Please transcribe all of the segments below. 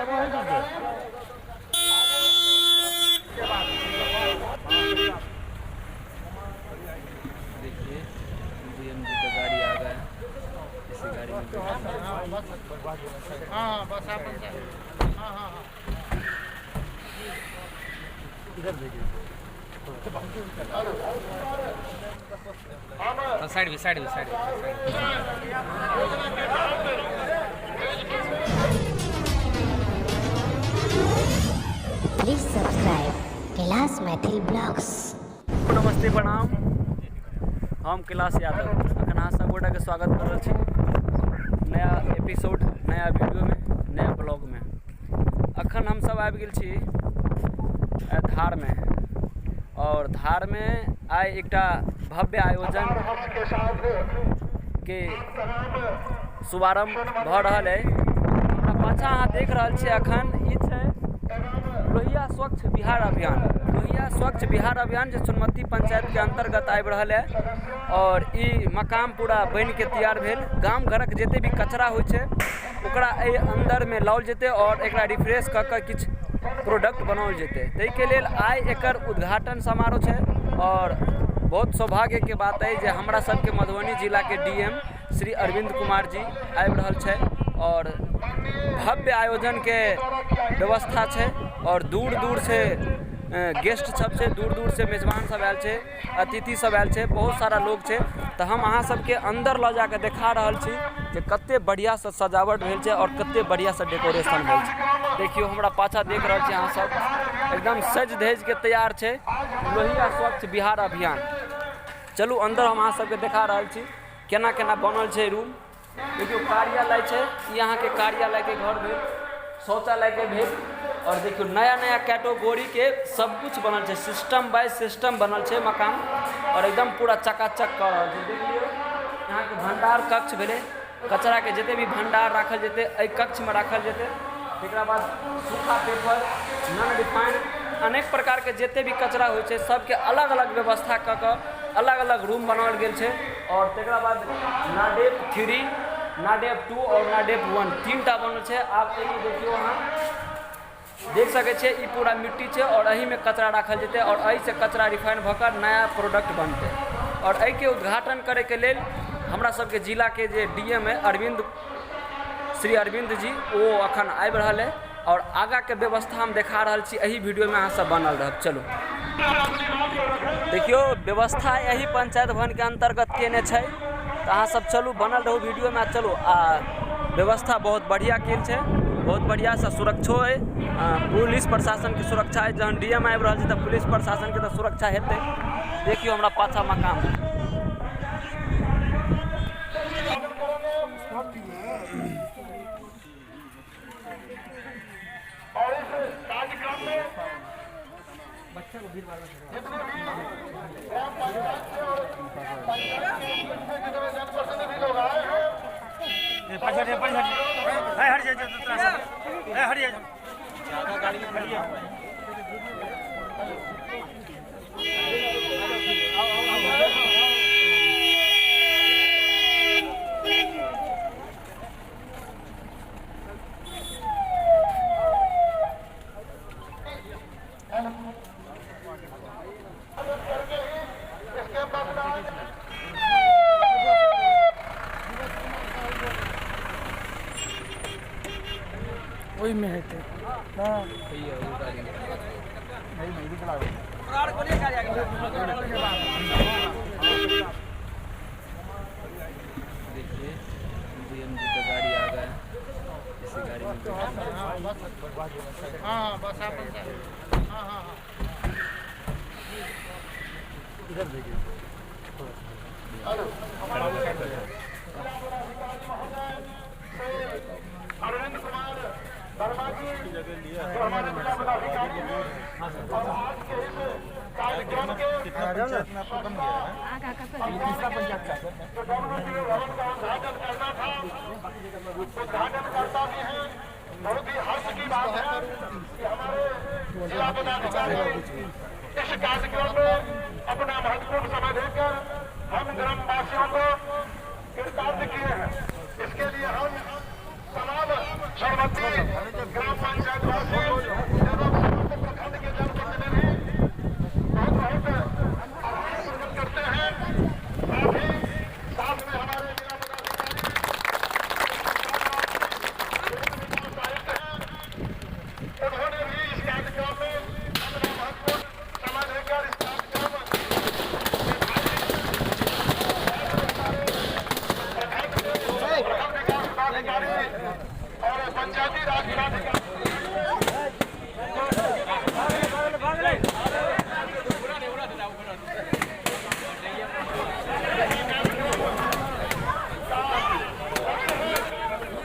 देखिए DM G का गाड़ी आ गया, इसी गाड़ी में बैठे। साइड भी साइड भी side. Please subscribe Kailash Maithil blogs. नमस्ते, प्रणाम। हम कैलाश यादव अखन अहाँ सब गोटाके स्वागत कर रहल छी नया एपिसोड, नया वीडियोमे, नया ब्लॉगमे। अखन हम सब आबि गेल छी धारमे और धारमे आइ एकटा भव्य आयोजन के शुभारम्भ भऽ रहल अइ। हमरा पाछाँ अहाँ देख रहल छी अखन ई छै लोहिया स्वच्छ बिहार अभियान। लोहिया स्वच्छ बिहार अभियान जे सोनमती पंचायतके अन्तर्गत आबि रहल है और ई मकाम पूरा बनिके तैयार भेल। गाम घरक जते भी कचरा होइ छै ओकरा एहि अन्दरमे लाओल जेतै और एकरा रिफ्रेश कऽ कऽ किछु प्रोडक्ट बनाओल जेतै। ताहिके लेल आइ एकर उद्घाटन समारोह छै और बहुत सौभाग्यके बात अइ जे हमरा सबके मधुबनी जिलाके डी एम श्री अरविन्द कुमार जी आबि रहल छै और भव्य आयोजनके व्यवस्था छै और दूर दूर से गेस्ट सब छै, दूर दूर से मेजबान सब आयल छै, अतिथि सब आयल छै, बहुत सारा लोग छै। तऽ हम अहाँ सबके अन्दर लऽ जाके देखा रहल छी जे कते बढ़िआँसँ सजावट भेल छै और कते बढ़िआँसँ डेकोरेशन भेल छै। देखियौ हमरा पाछाँ देख रहल छी अहाँ सब, एकदम सजि धजि के तैयार छै लोहिया स्वच्छ बिहार अभियान। चलू अन्दर हम अहाँ सबके देखा रहल छी केना केना बनल छै रूम। देखियौ कार्यालय छै, ई अहाँके कार्यालयके घर भेल, शौचालयके भेल। और देखियौ नया नया कैटेगोरीके सब कुछ बनल छै, सिस्टम बाय सिस्टम बनल छै मकान और एकदम पूरा चकाचक कऽ रहल छै। देख लियौ अहाँके भण्डार कक्ष भेलै, कचराके जते भी भण्डार राखल जेतै एहि कक्षमे राखल जेतै। तकरा बाद सूखा पेपर, नॉन रिफाइंड, अनेक प्रकारके जते भी कचरा होइ छै सबके अलग अलग व्यवस्था कऽ कऽ अलग अलग रूम बनाओल गेल छै। और तकरा बाद नाडेप 3, नाडेप 2 और नाडेप 1 तीन टा बनल छै। आब एहिमे देखियौ अहाँ देख सकै छियै ई पूरा मिट्टी छै और एहिमे कचरा राखल जेतै और एहिसँ कचरा रिफाइन भऽ कऽ नया प्रोडक्ट बनतै। और एहिके उद्घाटन करैके लेल हमरा सबके जिलाके जे डी एम अइ अरविन्द, श्री अरविन्द जी, ओ अखन आबि रहल अइ और आगाँके व्यवस्था हम देखा रहल छी एहि वीडियोमे, अहाँ सब बनल रहब। चलू देखियौ व्यवस्था एहि पंचायत भवनके अन्तर्गत केने छै, तऽ अहाँ सब चलू बनल रहू वीडियोमे। चलू आ व्यवस्था बहुत बढ़िआँ कयल छै, बहुत बढ़िआँसँ सुरक्षो अइ, पुलिस प्रशासनके सुरक्षा अइ। जहन डी एम आबि रहल छै तऽ पुलिस प्रशासनके तऽ सुरक्षा हेतै। देखियौ हमरा पाछाँ मकान। और इस कार्यक्रम में जितने भी ग्राम पंचायत से और पंचायत के जितने जनप्रतिनिधि लोग आए हैं, करके ही इस कैंपस में आए। ओहिमे हेतै। देखिए डीएम जी का गाड़ी आ गया, इसी गाड़ी में बैठे। अरविंद कुमार वर्मा जी जो हमारे जिला पदाधिकारी हैं और आज के इस कार्यक्रम के जो डब्ल्यू भवन का उद्घाटन करना था, उद्घाटन करता भी है। बहुत ही हर्ष की बात है कि हमारे जिला पदाधिकारी इस कार्यक्रम में अपना महत्वपूर्ण समय देकर हम ग्रामवासियों को कृतार्थ किए हैं। इसके लिए हम तमाम सरवती ग्राम पंचायत सोनमती राज्य प्राधिकार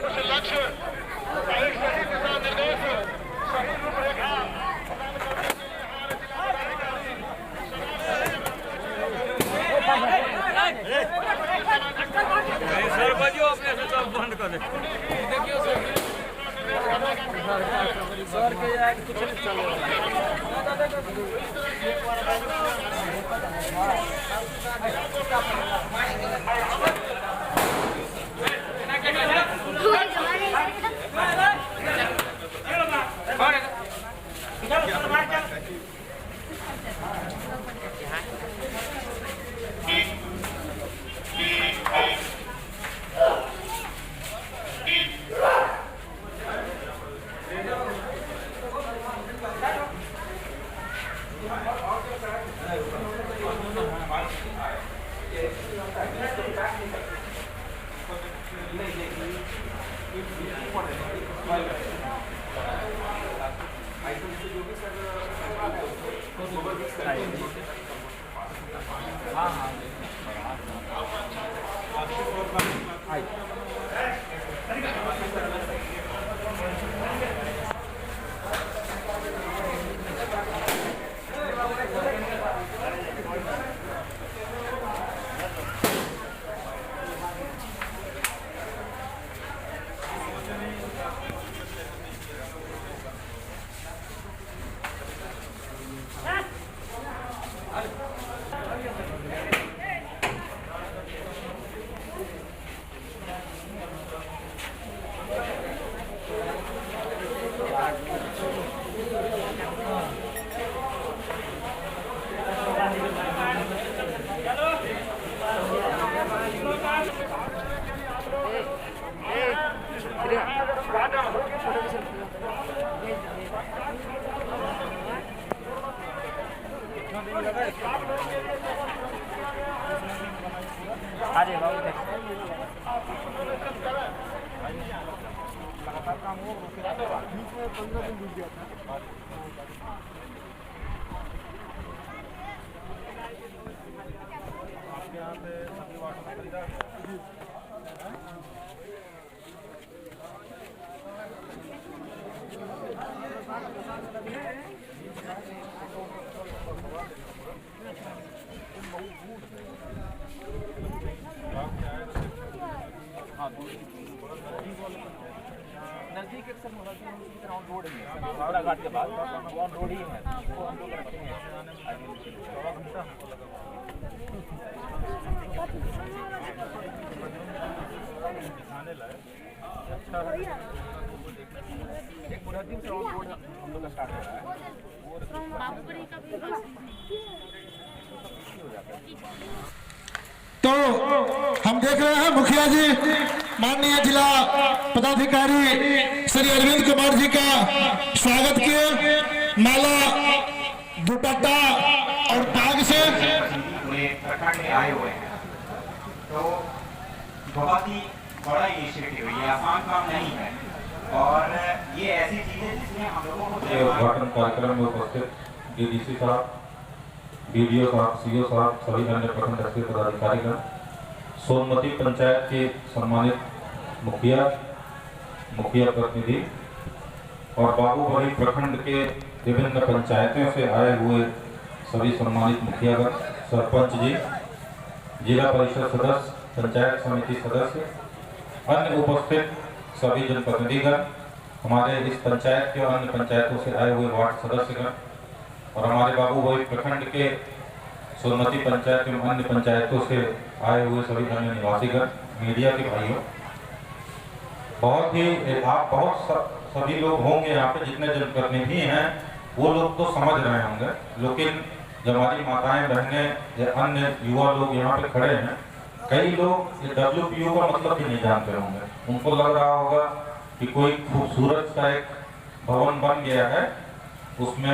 उस लक्ष्य का एक सही दिशा निर्देश, सही रूपरेखा प्रदान करने के लिए हमारे जिला पदाधिकारी सर के यार कुछ नहीं चल रहा। नजदीक एक सर ऑन रोड ही है, घाट के बाद ऑन रोड ही है, वो हम लोग रखेंगे। एक मुरादीन से ऑन रोड हम लोग का स्टार्ट हो रहा है। तो हम देख रहे हैं मुखिया जी, माननीय जिला पदाधिकारी श्री अरविंद कुमार जी का स्वागत किए माला, दुपट्टा और पाग से। पूरे प्रखंड में आए हुए हैं, तो बहुत ही बड़ा इनिशिएटिव है, ये आसान काम नहीं है और ये ऐसी चीज है जिसमें हम लोगों को उद्घाटन कार्यक्रम में उपस्थित डीडीसी साहब, बीडीओ साहब, सीओ साहब, सभी अन्य प्रखंड स्तरीय पदाधिकारीगण, सोनमती पंचायत के सम्मानित मुखिया, मुखिया प्रतिनिधि और बाबूबरही प्रखंड के विभिन्न पंचायतों से आए हुए सभी सम्मानित मुखियागण, सरपंच जी, जिला परिषद सदस्य, पंचायत समिति सदस्य, अन्य उपस्थित सभी जनप्रतिनिधिगण, हमारे इस पंचायत के और अन्य पंचायतों से आए हुए वार्ड सदस्यगण और हमारे बाबूबरही प्रखंड के सोनमती पंचायत एवं अन्य पंचायतों से आए हुए सभी अन्य निवासीगण, मीडिया के भाइयों, बहुत ही आप बहुत सभी लोग होंगे यहाँ पे, जितने जनप्रतिनिधि हैं वो लोग तो समझ रहे होंगे, लेकिन जो हमारी माताएं, बहनें या अन्य युवा लोग यहाँ पे खड़े हैं, कई लोग ये WPO का मतलब भी नहीं जानते होंगे। उनको लग रहा होगा कि कोई खूबसूरत सा एक भवन बन गया है, उसमें